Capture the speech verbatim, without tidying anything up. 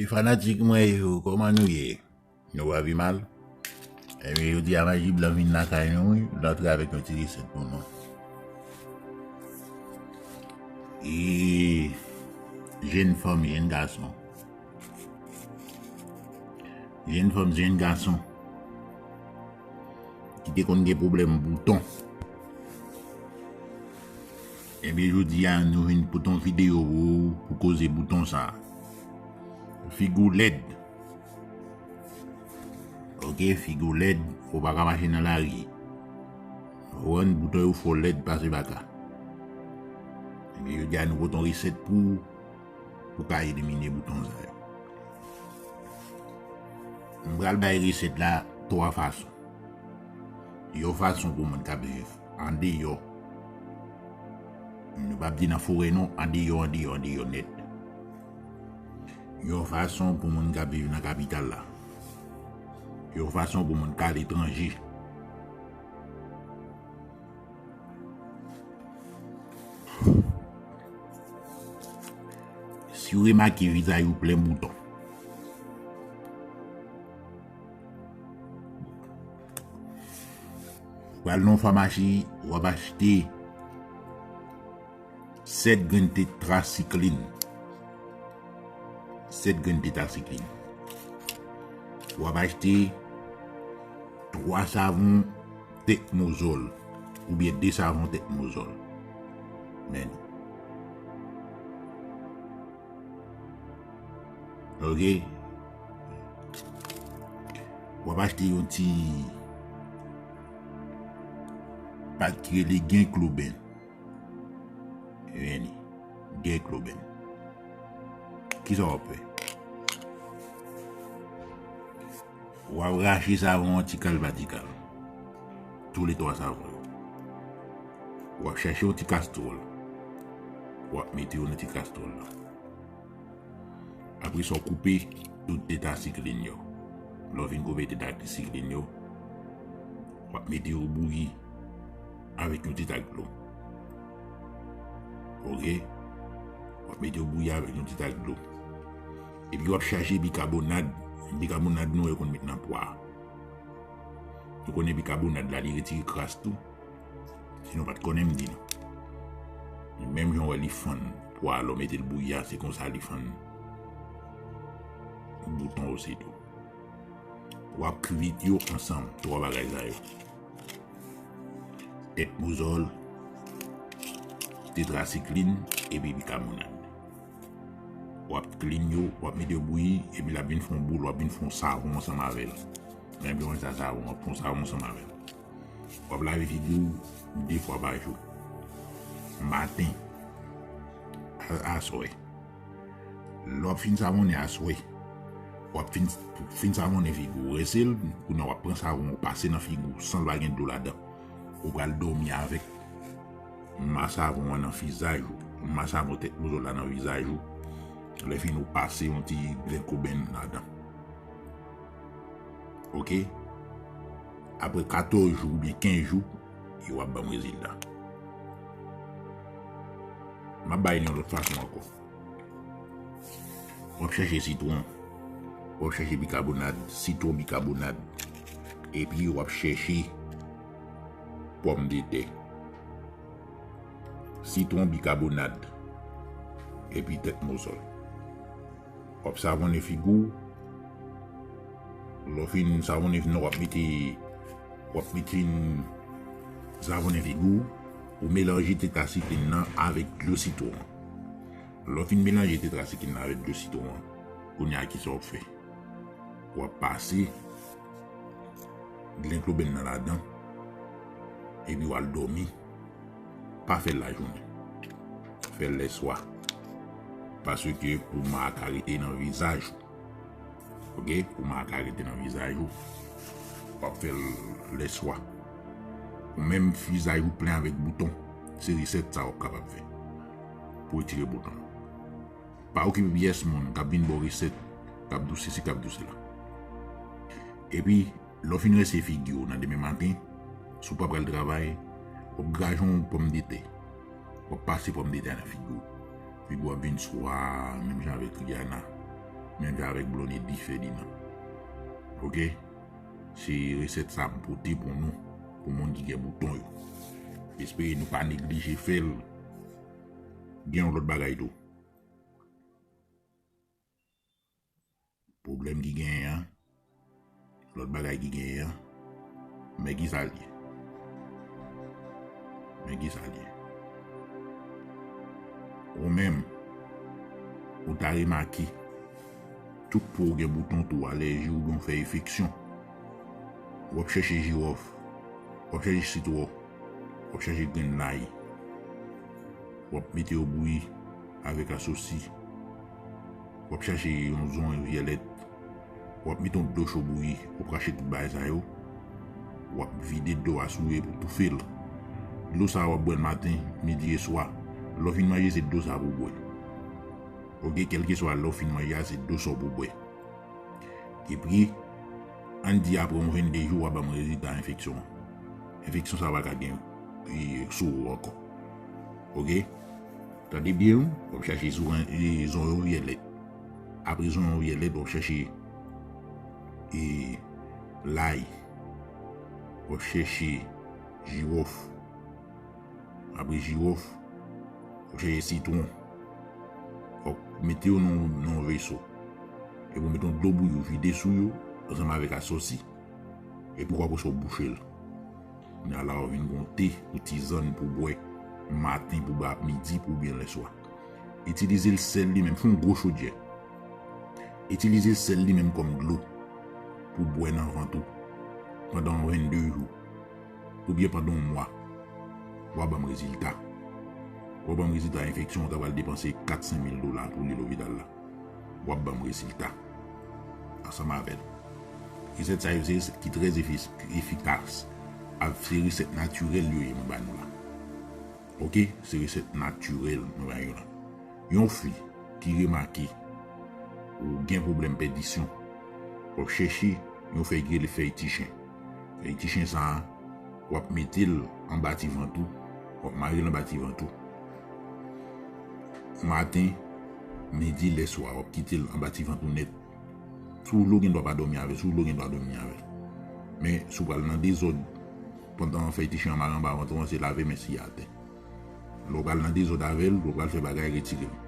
Fanatik mwen yo, kòman nou ye? Nou pa pi mal? Ebyen, jodi a Maji Blan vin lakay nou, wi, l antre avèk yon ti resèt pou nou. E jèn fanm, jèn gason. Jèn fanm, jèn gason ki te konn gen pwoblèm bouton. Ebyen, jodi a, nou vin pote yon videyo pou, pou koze bouton sa. Figi w lèd. Ok, figi w lèd, ou pa ka mache nan lari. Ou konprann, bouton yo fè w lèd pase baka. Ebyen, jodi a, nou pote yon resèt pou, pou ka elimine bouton sa yo. M pral bay resèt la twa fason. Yon fason pou moun k ap viv andeyò. Nou p ap di nan forè non, andeyò, andeyò, andeyò nèt. Yon fason pou moun k ap viv nan kapital la. Yon fason pou moun k aletranje. Si w remake vizaj ou plen bouton, w al nan yon famasi, w ap achte sèt grenn tetrasiklin. Sèt grenn tetrasiklin. W ap achte twa savon tèt mozòl oubyen de savon tèt mozòl. Men. Ok. W ap achte yon ti pat ki rele gen kloben. Vini. Gen kloben. Kisa w ap fè? W ap rache savon an ti kal pa ti kal. Toulètwa savon yo. W ap chèche yon ti kastwòl. W ap mete yo nan ti kastwòl la. Apre sa, w koupe tout tetrasiklin yo. Lè w fin koupe tetrasiklin yo, w ap mete yo bouyi avèk yon ti tak dlo. Ok? W ap mete yo bouyi avèk yon ti tak dlo. Epi w ap chache bikabonad. Bikabonad nou wè yo konn met nan pwa. Nou konnen bikabonad la, li retire kras tou. Si nou pa t konnen, m di nou. Menm jan w wè li fann pwa lè w mete l bouyi a, se konsa li fann bouton yo, se tou. W ap kwit yo ansanm, twa bagay sa yo. Tèt mozòl, tetrasiklin, epi bikabonad. W ap klin yo, w ap mete yo bouyi, epi l ap vin fè yon boul, w ap vin fè yon savon ansanm avè l. Menm jan sa savon, w ap fè yon savon ansanm avè l. W ap lave figi w de fwa pa jou. Maten, a, aswè. Lè w ap fin savonnen aswè, w ap fin, fin savonnen figi w, rese l, kounye a w ap pran savon, w pase nan figi w san l pa gen dlo ladan. Ou pral dòmi avèk ma savon an nan vizaj ou, ma savon tèt mozòl la nan vizaj ou. Lè fini, ou pase yon ti grenn kobenn ladan. Ok? Apre katòz jou oubyen kenz jou, yo ap ban m rezilta. M ap bay li yon lòt fason ankò. W ap chèche sitwon, w ap chèche bikabonad, sitwon bikabonad, epi w ap chèche pòmdetè, sitwon bikabonad, epi tèt mozòl. W ap savonnen figi w. Lè w fin savonnen figi w, w ap mete, w ap mete savonnen figi w, ou melanje tetrasiklin nan avèk dlo sitwon an. Lè w fin melanje tetrasiklin nan avèk dlo sitwon an, kounye a kisa w ap fè? W ap pase grenn klobenn nan ladan, epi w al dòmi. Pa fè l lajounen. Fè l lèswa. Paske pou ma a ka rete nan vizaj ou. Ok? Pou ma a ka rete nan vizaj ou. W ap fè l lèswa. Ou menm vizaj ou plen avèk bouton. Se resèt sa w ap kapab fè. Pou retire bouton. Pa okipe pyès moun k ap vin ba w resèt, k ap di w sesi, k ap di w sela. Epi, lè w fin rese figi w nan demen maten, si w pa pral travay, w ap graje yon pòmdetè. W ap pase pòmdetè a nan figi w. Figi w ap vin swa, menm jan avèk Rihanna. Menm jan avèk Blondedy Ferdinand. Oke? Se resèt sa m pote pou nou, pou moun ki gen bouton yo. Espere nou pa neglije fè l. Gen yon lòt bagay tou. Pwoblèm ki genyen an, lòt bagay ki genyen an, men ki sa l ye. Men ki sa l ye. Ou menm, ou ta remake, tout po w gen bouton tou, alèji oubyen w fè enfeksyon. W ap chèche jiwòf, w ap chèche sitwon, w ap chèche grenn lay, w ap mete yo bouyi avèk asosi, w ap chèche yon zon vyèlèt, w ap mete yon dlo cho bouyi, w ap krache tout bagay sa yo, w ap vide dlo a sou li pou toufe l. Dlo sa a w ap bwè l maten, midi e swa. Lè w fin manje, se dlo sa a pou w bwè. Oke, kèlkeswa lè w fin manje a, se dlo sa w pou w bwè. Epi, ann di apre yon venndez jou, w a ban m rezilta enfeksyon an. Enfeksyon sa a pa ka gen, e, sou ou ankò. Oke? Tande byen, wi. W ap chache sou ren-, e, zon yo vyèlèt. Apre zon yo vyèlèt, w ap chache, e, lay. W ap chache jiwòf. Apre jiwòf, w ap chache sitwon. W ap mete yo nan, nan yon veso. Epi w mete yon dlo bouyi, w vide sou yo, ansanm avèk asosi. Epi w apre sa w bouche l. Kounye a la, w vin gon te ou tizann pou bwè maten, pou bwè ap midi, pou byen lèswa. Itilize l sèl li menm, fè yon gwo chodyè. Itilize l sèl li menm kòm dlo pou bwè nan vant ou pandan yon venndez jou, oubyen pandan yon mwa. W a ban m rezilta. W a ban m rezilta enfeksyon, ou ta pral depanse kat, senk mil dola pou li lopital la. W ap ban m rezilta ansanm avè l. Resèt sa yo se resèt ki trè efi-, efikas. Ap se resèt natirèl yo ye mwen ba nou la. Oke, se resèt natirèl mwen ba yo la. Yon fi ki remake ou gen pwoblèm pèdisyon, w ap chèche yon fèy ki rele fèy tichen. Fèy tichen sa a, w ap mete l anba ti vant ou, w ap mare l anba ti vant ou. Maten, midi, lèswa, w ap kite l anba ti vant ou nèt. Si w vle w gen dwa pa dòmi avè l, si w vle w gen dwa dòmi avè l. Men, si w pral nan dezòd, pandan fèy tichen an mare anba vant ou an, se lave men sou atè. Lè w pral nan dezòd avè l, lè w pral fè bagay, retire l.